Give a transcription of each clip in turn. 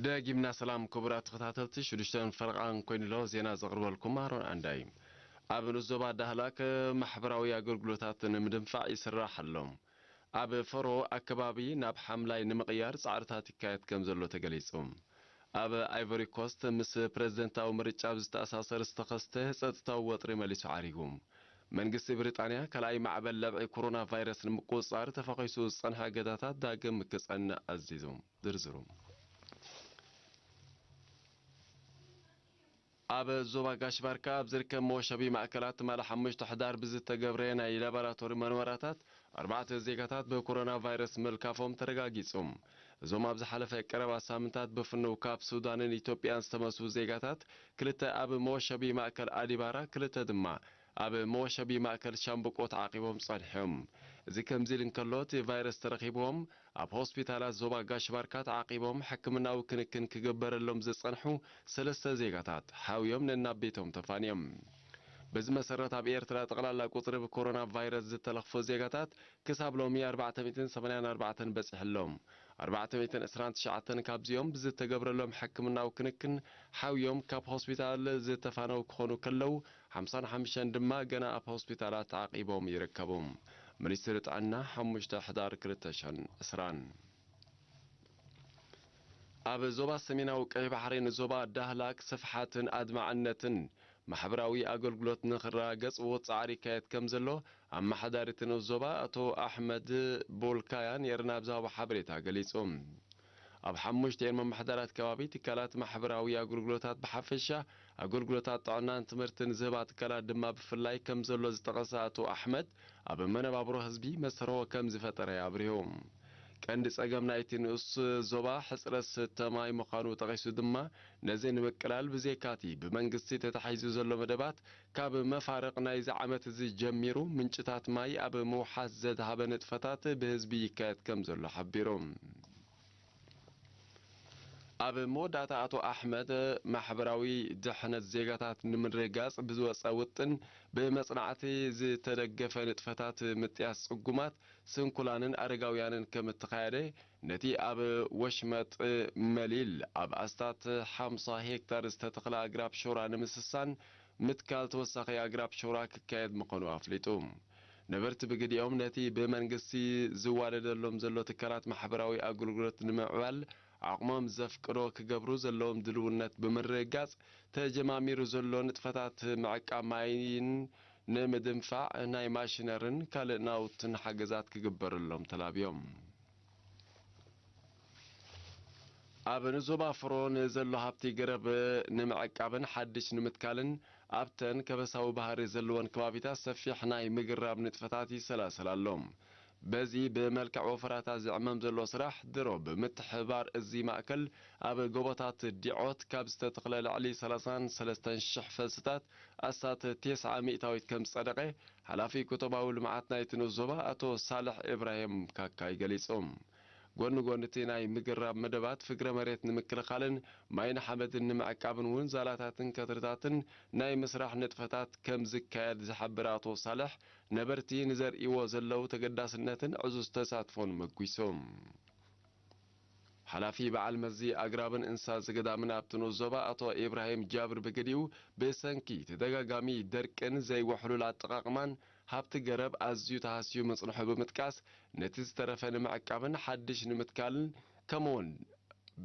ደጊምና ሰላም ክቡራት ተኸታተልቲ፣ ሽዱሽተን ፈረቓን ኮይኑሎ ዜና ዘቕርበልኩም ኣሮን ኣንዳይ። ኣብ ንኡስ ዞባ ዳህላክ ማሕበራዊ ኣገልግሎታት ንምድንፋዕ ይስራሕ ኣሎ። ኣብ ፈሮ ኣከባቢ ናብ ሓምላይ ንምቕያር ጻዕርታት ይካየድ ከም ዘሎ ተገሊጹ። ኣብ ኣይቮሪ ኮስት ምስ ፕረዚደንታዊ ምርጫ ብዝተኣሳሰር ዝተኸስተ ጸጥታዊ ወጥሪ መሊሱ ዓሪጉ። መንግስቲ ብሪጣንያ ካልኣይ ማዕበል ለብዒ ኮሮና ቫይረስ ንምቁጽጻር ተፈኺሱ ዝጸንሐ እገዳታት ዳግም ክጸንዕ ኣዚዙ። ዝርዝሩ። ኣብ ዞባ ጋሽ ባርካ ኣብ ዝርከብ መወሸቢ ማእከላት ትማሊ ሓሙሽተ ሕዳር ብዝተገብረ ናይ ላቦራቶሪ መርመራታት ኣርባዕተ ዜጋታት ብኮሮና ቫይረስ ምልካፎም ተረጋጊጹ። እዞም ኣብ ዝሓለፈ ቀረባ ሳምንታት ብፍኑው ካብ ሱዳንን ኢትዮጵያን ዝተመሱ ዜጋታት፣ ክልተ ኣብ መወሸቢ ማእከል ኣዲባራ፣ ክልተ ድማ ኣብ መወሸቢ ማእከል ሻምብቆ ተዓቂቦም ጸኒሖም። እዚ ከምዚ ኢሉ እንከሎ፣ እቲ ቫይረስ ተረኺብዎም ኣብ ሆስፒታላት ዞባ ጋሽ ባርካ ተዓቂቦም ሕክምናዊ ክንክን ክግበረሎም ዝጸንሑ ሰለስተ ዜጋታት ሓውዮም ነናብ ቤቶም ተፋንዮም። በዚ መሰረት ኣብ ኤርትራ ጠቕላላ ቁጽሪ ብኮሮና ቫይረስ ዝተለኽፎ ዜጋታት ክሳብ ሎሚ ኣርባዕተ ሚእትን ሰማንያን ኣርባዕተን በጺሑ ኣሎ። ኣርባዕተ ሚእትን ዕስራን ትሽዓተን ካብዚኦም ብዝተገብረሎም ሕክምናዊ ክንክን ሓውዮም ካብ ሆስፒታል ዝተፋነው ክኾኑ ከለዉ፣ ሓምሳን ሓሙሽተን ድማ ገና ኣብ ሆስፒታላት ተዓቂቦም ይርከቡ። ሚኒስትሪ ጥዕና ሓሙሽተ ሕዳር ክልተ ሽሕን ዕስራን። ኣብ ዞባ ሰሜናዊ ቀይሕ ባሕሪ ንዞባ ዳህላክ ስፍሓትን ኣድማዕነትን ማሕበራዊ ኣገልግሎት ንኽረጋገጽ ጻዕሪ ይካየድ ከም ዘሎ ኣመሓዳሪ እቲ ንኡስ ዞባ ኣቶ ኣሕመድ ቦልካያ ንኤርና ኣብ ዝሃቦ ሓበሬታ ገሊጹ። ኣብ ሓሙሽተ ኤርማ ምምሕዳራት ከባቢ ትካላት ማሕበራዊ ኣገልግሎታት ብሓፈሻ ኣገልግሎታት ጥዕናን ትምህርትን ዝህባ ትካላት ድማ ብፍላይ ከም ዘሎ ዝጠቐሰ ኣቶ ኣሕመድ፣ ኣብ መነባብሮ ህዝቢ መስተርሆ ከም ዝፈጠረ ኣብሪሁ። ቀንዲ ጸገም ናይቲ ንኡስ ዞባ ሕጽረት ዝስተ ማይ ምዃኑ ጠቒሱ ድማ፣ ነዚ ንምቅላል ብዘይካቲ ብመንግስቲ ተታሒዙ ዘሎ መደባት ካብ መፋርቕ ናይዚ ዓመት እዚ ጀሚሩ ምንጭታት ማይ ኣብ ምውሓስ ዘድሃበ ንጥፈታት ብህዝቢ ይካየድ ከም ዘሎ ሓቢሩ። ኣብ መወዳእታ ኣቶ ኣሕመድ፣ ማሕበራዊ ድሕነት ዜጋታት ንምርግጋጽ ብዝወጸ ውጥን ብመጽናዕቲ ዝተደገፈ ንጥፈታት ምጥያስ ጽጉማት፣ ስንኩላንን ኣረጋውያንን ከም እተኻየደ፣ ነቲ ኣብ ወሽመጥ መሊል ኣብ ኣስታት ሓምሳ ሄክታር ዝተተኽለ ኣግራብ ሾራ ንምስሳን ምትካል ተወሳኺ ኣግራብ ሾራ ክካየድ ምዃኑ ኣፍሊጡ። ነበርቲ ብግዲኦም፣ ነቲ ብመንግስቲ ዝዋደደሎም ዘሎ ትካላት ማሕበራዊ ኣገልግሎት ንምዕባል ዓቕሞም ዘፍቅዶ ክገብሩ ዘለዎም ድልውነት ብምርግጋጽ፣ ተጀማሚሩ ዘሎ ንጥፈታት ምዕቃብ ማይን ንምድንፋዕ ናይ ማሽነርን ካልእ ናውትን ሓገዛት ክግበረሎም ተላብዮም። ኣብ ንዞባ ፍሮ ንዘሎ ሃብቲ ገረብ ንምዕቃብን ሓድሽ ንምትካልን ኣብተን ከበሳዊ ባህሪ ዘለወን ከባቢታት ሰፊሕ ናይ ምግራብ ንጥፈታት ይሰላሰል ኣሎ። በዚ ብመልክዕ ወፈራታት ዝዕመም ዘሎ ስራሕ ድሮ ብምትሕብባር እዚ ማእከል ኣብ ጎቦታት ዲዖት ካብ ዝተተኽለ ልዕሊ ሰላሳን ሰለስተን ሽሕ ፈልስታት ኣስታት ተስዓ ሚእታዊት ከም ዝጸደቐ ሓላፊ ቁጠባዊ ልምዓት ናይቲ ንኡስ ዞባ ኣቶ ሳልሕ ኢብራሂም ካካይ ገሊጹ። ጎኒ ጎኒ እቲ ናይ ምግራብ መደባት፣ ፍግረ መሬት ንምክልኻልን ማይን ሓመድን ንምዕቃብን እውን ዛላታትን ከትርታትን ናይ ምስራሕ ንጥፈታት ከም ዝካየድ ዝሓብር ኣቶ ሳልሕ፣ ነበርቲ ንዘርእይዎ ዘለዉ ተገዳስነትን ዕዙዝ ተሳትፎን መጒሱ። ሓላፊ በዓል መዚ ኣግራብን እንስሳ ዘገዳምን ኣብቲ ንኡስ ዞባ ኣቶ ኢብራሂም ጃብር ብግዲኡ፣ ብሰንኪ ተደጋጋሚ ደርቅን ዘይውሕሉል ኣጠቓቕማን ሃብቲ ገረብ ኣዝዩ ተሃስዩ ምጽንሑ ብምጥቃስ፣ ነቲ ዝተረፈ ንምዕቃብን ሓድሽ ንምትካልን ከምኡውን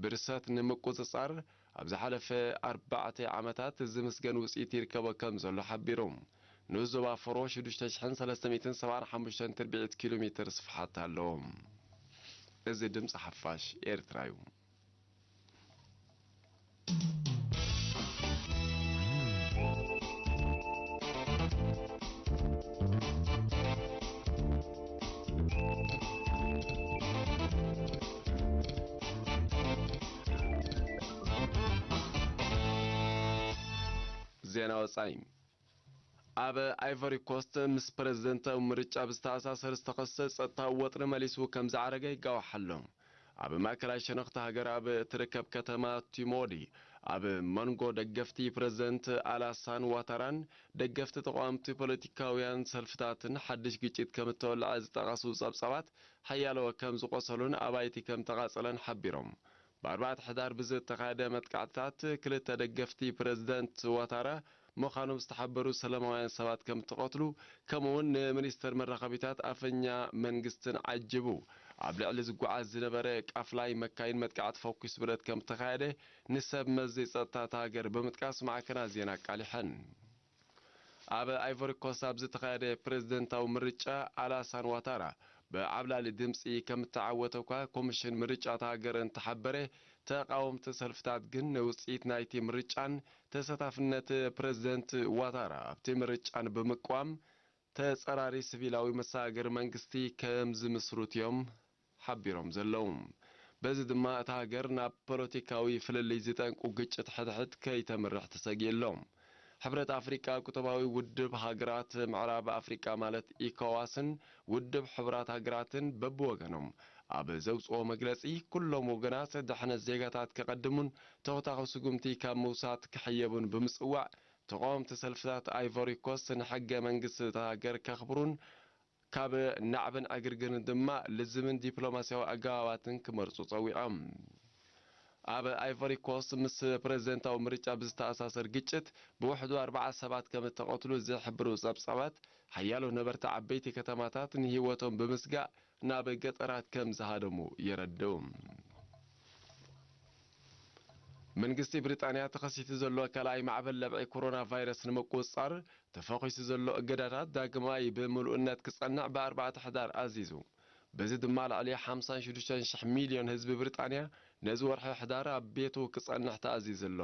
ብርሰት ንምቁጽጻር ኣብ ዝሓለፈ ኣርባዕተ ዓመታት ዝምስገን ውጽኢት ይርከቦ ከም ዘሎ ሓቢሩ። ንኡስ ዞባ ፈሮ ሽዱሽተ ሽሕን ሰለስተ ሚእትን ሰብዓን ሓሙሽተን ትርብዒት ኪሎ ሜትር ስፍሓት ኣለዎ። እዚ ድምጺ ሓፋሽ ኤርትራ እዩ። ዜና ወጻኢ። ኣብ ኣይቨሪ ኮስት ምስ ፕረዚደንታዊ ምርጫ ብዝተኣሳሰር ዝተኸስተ ጸጥታዊ ወጥሪ መሊሱ ከም ዝዓረገ ይጋዋሕ ኣሎ። ኣብ ማእከላይ ሸነኽቲ ሃገር ኣብ እትርከብ ከተማ ቲሞዲ፣ ኣብ መንጎ ደገፍቲ ፕረዚደንት ኣላሳን ዋታራን ደገፍቲ ተቓወምቲ ፖለቲካውያን ሰልፍታትን ሓድሽ ግጭት ከም እተወልዐ ዝጠቐሱ ጸብጻባት፣ ሓያሎ ከም ዝቖሰሉን ኣባይቲ ከም ተቓጸለን ሓቢሮም። ብ ኣርባዕተ ሕዳር ብዝተኻየደ መጥቃዕትታት ክልተ ደገፍቲ ፕረዚደንት ዋታራ ምዃኖም ዝተሓበሩ ሰላማውያን ሰባት ከም እተቐትሉ፣ ከምኡውን ንሚኒስተር መራኸቢታት ኣፈኛ መንግስትን ዓጅቡ ኣብ ልዕሊ ዝጓዓዝ ዝነበረ ቃፍላይ መካይን መጥቃዕቲ ፈኲስ ብረት ከም እተኻየደ ንሰብ መዚ ጸጥታ እታ ሃገር ብምጥቃስ ማዕከናት ዜና ኣቃሊሐን። ኣብ ኣይቮሪ ኮስት ኣብ ዝተኻየደ ፕረዚደንታዊ ምርጫ ኣላሳን ዋታራ ብዓብላሊ ድምጺ ከም እተዓወተ እኳ ኮሚሽን ምርጫ እታ ሃገር እንተሓበረ፣ ተቓወምቲ ሰልፍታት ግን ንውጽኢት ናይቲ ምርጫን ተሳታፍነት ፕረዚደንት ዋታራ ኣብቲ ምርጫን ብምቅዋም ተጸራሪ ሲቪላዊ መሰጋገሪ መንግስቲ ከም ዝምስሩት እዮም ሓቢሮም ዘለዉ። በዚ ድማ እታ ሃገር ናብ ፖለቲካዊ ፍልልይ ዝጠንቁ ግጭት ሕድሕድ ከይተምርሕ ተሰጊኡ ኣሎ። ሕብረት ኣፍሪቃ፣ ቁጠባዊ ውድብ ሃገራት ምዕራብ ኣፍሪቃ ማለት ኢኮዋስን ውድብ ሕቡራት ሃገራትን በብወገኖም ኣብ ዘውፅኦ መግለፂ፣ ኩሎም ወገናት ድሕነት ዜጋታት ከቐድሙን ተኹታኹ ስጉምቲ ካብ ምውሳድ ክሕየቡን ብምፅዋዕ፣ ተቓወምቲ ሰልፍታት ኣይቮሪ ኮስት ንሕገ መንግስቲ እታ ሃገር ከኽብሩን ካብ ናዕብን ዕግርግርን ድማ ልዝብን ዲፕሎማስያዊ ኣገባባትን ክመርጹ ጸዊዖም። ኣብ ኣይቮሪ ኮስት ምስ ፕረዚደንታዊ ምርጫ ብዝተኣሳሰር ግጭት ብውሕዱ ኣርባዓ ሰባት ከም እተቐትሉ ዝሕብሩ ጸብጻባት፣ ሓያሎ ነበርቲ ዓበይቲ ከተማታት ንህይወቶም ብምስጋእ ናብ ገጠራት ከም ዝሃደሙ የረድኡ። መንግስቲ ብሪጣንያ ተኸሲቱ ዘሎ ካልኣይ ማዕበል ለብዒ ኮሮና ቫይረስ ንምቁጽጻር ተፈኺሱ ዘሎ እገዳታት ዳግማይ ብምሉእነት ክጸንዕ ብኣርባዕተ ሕዳር ኣዚዙ። በዚ ድማ ልዕሊ ሓምሳን ሽዱሽተን ሽሕ ሚልዮን ህዝቢ ብሪጣንያ ነዚ ወርሒ ሕዳር ኣብ ቤቱ ክጸንሕ ተኣዚዙ ኣሎ።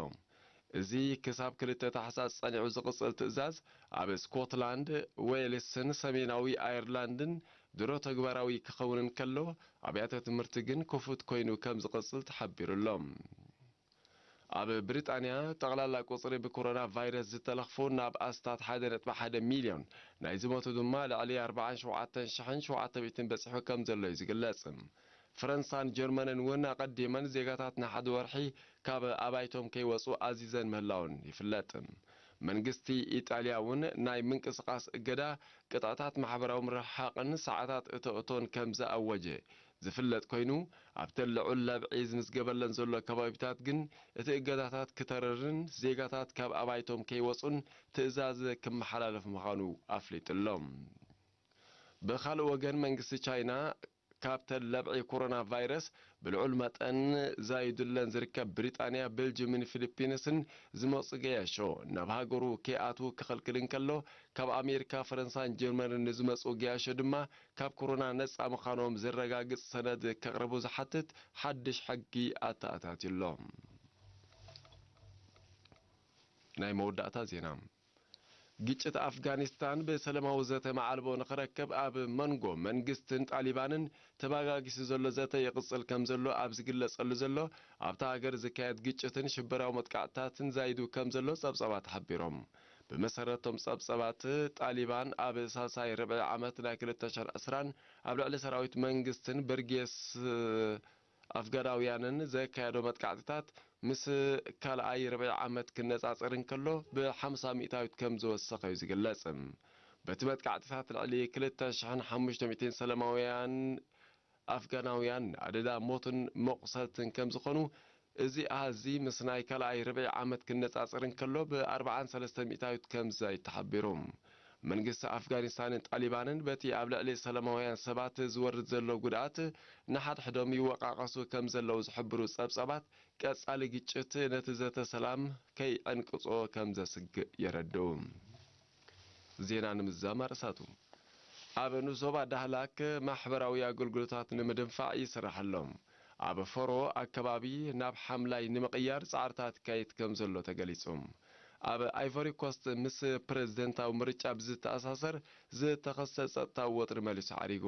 እዚ ክሳብ ክልተ ታሕሳስ ጸኒዑ ዝቕጽል ትእዛዝ ኣብ ስኮትላንድ፣ ዌልስን ሰሜናዊ ኣየርላንድን ድሮ ተግባራዊ ክኸውን እንከሎ፣ ኣብያተ ትምህርቲ ግን ክፉት ኮይኑ ከም ዝቕጽል ተሓቢሩ ኣሎ። ኣብ ብሪጣንያ ጠቕላላ ቁጽሪ ብኮሮና ቫይረስ ዝተለኽፉ ናብ ኣስታት ሓደ ነጥቢ ሓደ ሚልዮን፣ ናይ ዝሞቱ ድማ ልዕሊ ኣርባዓን ሸውዓተን ሽሕን ሸውዓተ ሚእትን በጺሑ ከም ዘሎ እዩ ዝግለጽ። ፈረንሳን ጀርመንን እውን ኣቐዲመን ዜጋታት ንሓደ ወርሒ ካብ ኣባይቶም ከይወጹ ኣዚዘን ምህላውን ይፍለጥ። መንግስቲ ኢጣልያ እውን ናይ ምንቅስቓስ እገዳ፣ ቅጥዕታት ማሕበራዊ ምርሕሓቕን ሰዓታት እቶእቶን ከም ዝኣወጀ ዝፍለጥ ኮይኑ፣ ኣብተን ልዑል ለብዒ ዝምዝገበለን ዘሎ ከባቢታት ግን እቲ እገዳታት ክተርርን ዜጋታት ካብ ኣባይቶም ከይወጹን ትእዛዝ ክመሓላለፍ ምዃኑ ኣፍሊጡ ኣሎ። ብኻልእ ወገን፣ መንግስቲ ቻይና ካብተን ለብዒ ኮሮና ቫይረስ ብልዑል መጠን ዛይዱለን ዝርከብ ብሪጣንያ፣ ቤልጅምን ፊሊፒንስን ዝመጹ ገያሾ ናብ ሃገሩ ከይኣትዉ ክኸልክል እንከሎ፣ ካብ ኣሜሪካ፣ ፈረንሳን ጀርመንን ንዝመጹ ገያሾ ድማ ካብ ኮሮና ነጻ ምዃኖም ዘረጋግጽ ሰነድ ከቕርቡ ዝሓትት ሓድሽ ሕጊ ኣተኣታትዩ ኣሎ። ናይ መወዳእታ ዜና። ግጭት ኣፍጋኒስታን ብሰላማዊ ዘተ መዓልቦ ንኽረክብ ኣብ መንጎ መንግስትን ጣሊባንን ተባጋጊሱ ዘሎ ዘተ ይቕጽል ከም ዘሎ ኣብ ዝግለጸሉ ዘሎ፣ ኣብታ ሃገር ዝካየድ ግጭትን ሽበራዊ መጥቃዕትታትን ዛይዱ ከም ዘሎ ጸብጻባት ሓቢሮም። ብመሰረቶም ጸብጻባት፣ ጣሊባን ኣብ ሳልሳይ ርብዒ ዓመት ናይ ክልተ ሽሕን ዕስራን ኣብ ልዕሊ ሰራዊት መንግስትን ብርጌስ ኣፍጋናውያንን ዘካየዶ መጥቃዕትታት ምስ ካልኣይ ርብዒ ዓመት ክነጻጸር እንከሎ ብሓምሳ ሚእታዊት ከም ዝወሰኸ እዩ ዝግለጽ። በቲ መጥቃዕትታት ልዕሊ ክልተ ሽሕን ሓሙሽተ ሚእትን ሰላማውያን ኣፍጋናውያን ኣደዳ ሞትን መቑሰልትን ከም ዝኾኑ፣ እዚ ኣሃዚ ምስ ናይ ካልኣይ ርብዒ ዓመት ክነጻጸር እንከሎ ብኣርባዓን ሰለስተን ሚእታዊት ከም ዝዛይድ ተሓቢሩ። መንግስቲ ኣፍጋኒስታንን ጣሊባንን በቲ ኣብ ልዕሊ ሰላማውያን ሰባት ዝወርድ ዘሎ ጉድኣት ንሓድሕዶም ይወቃቐሱ ከም ዘለዉ ዝሕብሩ ጸብጻባት፣ ቀጻሊ ግጭት ነቲ ዘተ ሰላም ከይዕንቅጾ ከም ዘስግእ የረድኡ። ዜና ንምዝዛም ኣርእስታቱ። ኣብ ንዞባ ዳህላክ ማሕበራዊ ኣገልግሎታት ንምድንፋዕ ይስራሕ ኣሎ። ኣብ ፎሮ ኣከባቢ ናብ ሓምላይ ንምቕያር ጻዕርታት ይካየድ ከም ዘሎ ተገሊጹ። ኣብ ኣይቮሪ ኮስት ምስ ፕረዚደንታዊ ምርጫ ብዝተኣሳሰር ዝተኸስተ ጸጥታዊ ወጥሪ መሊሱ ዓሪጉ።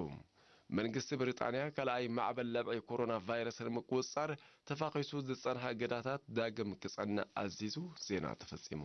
መንግስቲ ብሪጣንያ ካልኣይ ማዕበል ለብዒ ኮሮና ቫይረስ ንምቁጽጻር ተፋኺሱ ዝጸንሐ እገዳታት ዳግም ክጸንዕ ኣዚዙ። ዜና ተፈጺሙ።